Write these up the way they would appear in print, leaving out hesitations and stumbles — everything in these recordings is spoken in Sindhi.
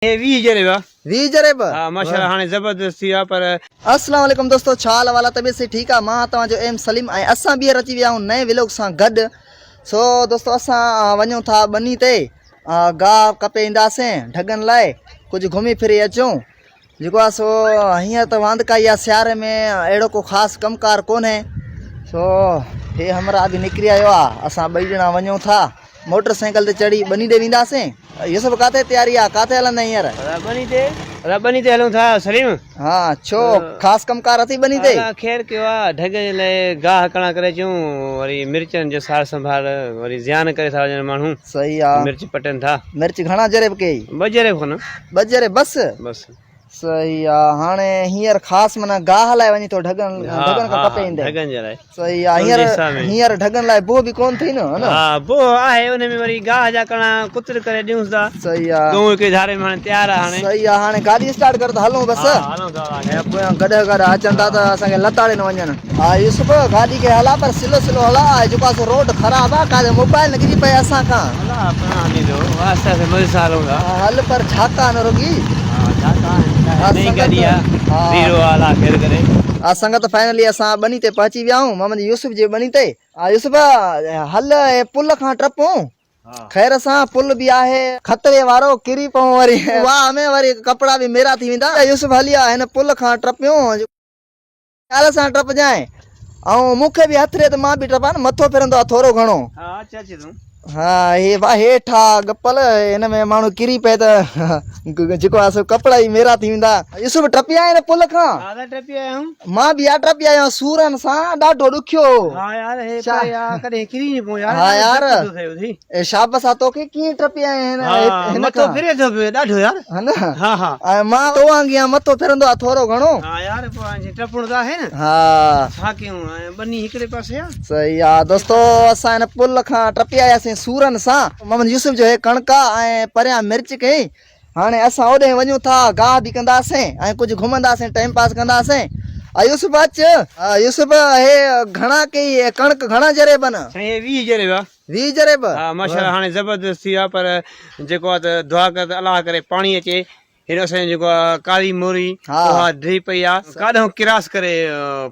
هي 20 جريب آ. 20 جريب؟ ها ماشاءالله هاڻي زبردست ٿي ويو آ پر. السلام عليڪم دوستو ڇا حال احوال آ طبيعت سي ٺيڪ آ مان توهان جو ايم سليم ۽ اسان ٻيهر اچي ويا آهيون نئين ولاگ سان گڏ سو دوستو اسان وڃون ٿا ٻني تي گاهه ڪپي اينداسين ڍڳن لاء ڪجهه گهمي ڦري اچون جيڪو آ سو هينئر ته واندڪائي آ سياري ۾ اهڙو ڪو خاص ڪم ڪار ڪونهي سو هي همراهه به نڪري آيو آ اسان ٻئي ڄڻا وڃون ٿا موٽر سائيڪل تي چڙهي ٻني ڏي وينداسين. يوسف ڪاٿي تياري آ ڪاٿي هلندين هينئر؟ ادا ٻني تي ادا ٻني تي هلون ٿا سليم. ها ڇو خاص ڪم ڪار اٿئي ٻني تي؟ ادا خير ڪيو آ ڍڳن جي لاء گاهه ڪڻا ڪري اچون وري مرچن جو سار سنڀال وري زيان ڪري ٿا وڃن ماڻهو. صحيح آ. مرچ پٽن ٿا. مرچ گهڻا جريب ڪيئي؟ ٻه جريب کن. ٻه جريب بس؟ بس. صحيح آ هاڻي هينئر خاص معنيٰ گاهه لاء وڃي ٿو ڍڳن ڍڳن کان ڪپي ايندين. ڍڳن جي لاء. صحيح آ هينئر هينئر ڍڳن لاء بوهه به ڪون ٿي نه ها نه. ها بوهه آهي ان ۾ وري گاهه جا ڪڻا ڪتر ڪري ڏيونس ٿا. صحيح آ. ڳئون هڪڙي ڌاري ۾ هاڻي تيار آ هاڻي. صحيح آ هاڻي گاڏي اسٽارٽ ڪر ته هلون بس. ها هلون ٿا. ۽ پويان گڏهه گاڏا اچن ٿا ته اسان کي لتاڙي نه وڃن. ها يوسف گاڏي کي هلا پر سلو سلو هلا آ جيڪو آ سو روڊ خراب آ ڪاٿي موبائل نه ڪري پئي اسان کان. الله پناهه ڏيندو آهستي آهستي مزي سان هلون ٿا. ها هل پر جھاڪا نه رڳي. ها جھاڪا آهن نئين گاڏي آ زيرو آ الله خير ڪري. ها سنگت فائنلي اسان ٻني تي پهچي ويا آهيون محمد يوسف جي ٻني تي. ها يوسف هل هي پل کان ٽپون خير سان پل به آهي خطري وارو ڪري پئون وري واهه ۾ وري ڪپڙا به ميرا ٿي ويندا. يوسف هلي آ هن پل کان ٽپيون. خيال سان ٽپجانء ۽ مون کي به هٿ ڏي ته مان به ٽپان مٿو ڦرندو آ ٿورو گهڻو. ها اچ اچ تون. ها هي وا هيٺ آ ڳپل هن ۾ ماڻهو ڪري پئي ته جيڪو آ سو ڪپڙا ئي ميرا ٿي ويندا. يوسف ٽپي آيا هن پل کان؟ ها ادا ٽپي آيا آهيون. مان به يار ٽپي آيو آهيان سورن سان ڏاڍو ڏکيو هو. ها يار هي پري آ ڪڏهن ڪري نه پئون يار ها يار ڏاڍو ڊپ ٿو ٿئي اٿي. اي شابس آ توکي ڪيئن ٽپي آئين هن ها هن مٿو کان. ڦري ٿو پيو ڏاڍو يار. ها نه ها ها. ۽ مان تو وانگي آهيان مٿو ڦرندو آ ٿورو گهڻو. ها يار پوء هاڻي ٽپڻو ته آهي نه. ها. ڇا ڪيون ۽ ٻني هڪڙي پاسي آ. صحيح آ دوستو اسان هن پل کان ٽپي آياسين سورن سان محمد يوسف جو هي ڪڻڪ آ ۽ پريان مرچ ڪئين هاڻي اسان اوڏهين وڃون ٿا گاهه به ڪنداسين ۽ ڪجهه گهمنداسين ٽائيم پاس ڪنداسين ها يوسف اچ. ها يوسف هي گهڻا ڪئي ڪڻڪ گهڻا جريبن. سائين هي 20 جريب آ. 20 جريب. ها ماشاءالله هاڻي زبردست ٿي ويو آ پر جيڪو آ ته دعا ڪر ته الله ڪري پاڻي اچي هن اسان جي جيڪو آ ڪاري موري اها ڊهي پئي آ ڪاڏهون ڪراس ڪري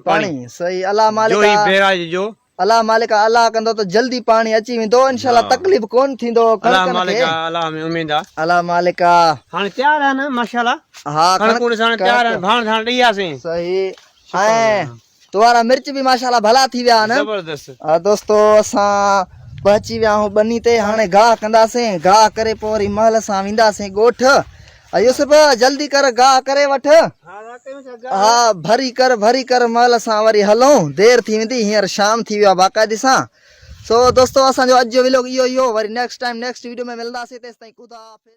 پاڻي صحيح الله مالڪ جوهي بيراج جو الله مالڪ آ الله ڪندو ته جلدي پاڻي اچي ويندو انشاء الله تڪليف ڪون ٿيندو الله مالڪ آ الله ۾ اميد آ الله مالڪ آ هاڻي تيار آ نه ماشاءالله ها ڪڻڪون ڏس هاڻي تيار آهن ڀاڻ ڌاڻ ڏئي آسين صحيح ۽ توارا مرچ به ماشاءالله ڀلا ٿي ويا آهن زبردست ها دوستو اسان پهچي ويا آهيون ٻني تي هاڻي گاهه ڪنداسين گاهه ڪري پوء وري مهل سان وينداسين ڳوٺ يوسف جلدي ڪر گاهه ڪري وٺ ها ڀري ڪر ڀري ڪر مهل سان وري هلون دير ٿي ويندي هينئر شام ٿي ويو آهي باقاعدي سان سو دوستو اسان جو اڄ جو ولاگ اهو ئي هو وري نيڪسٽ ٽائيم نيڪسٽ ويڊيو ۾ ملنداسين تيستائين خدا حافظ.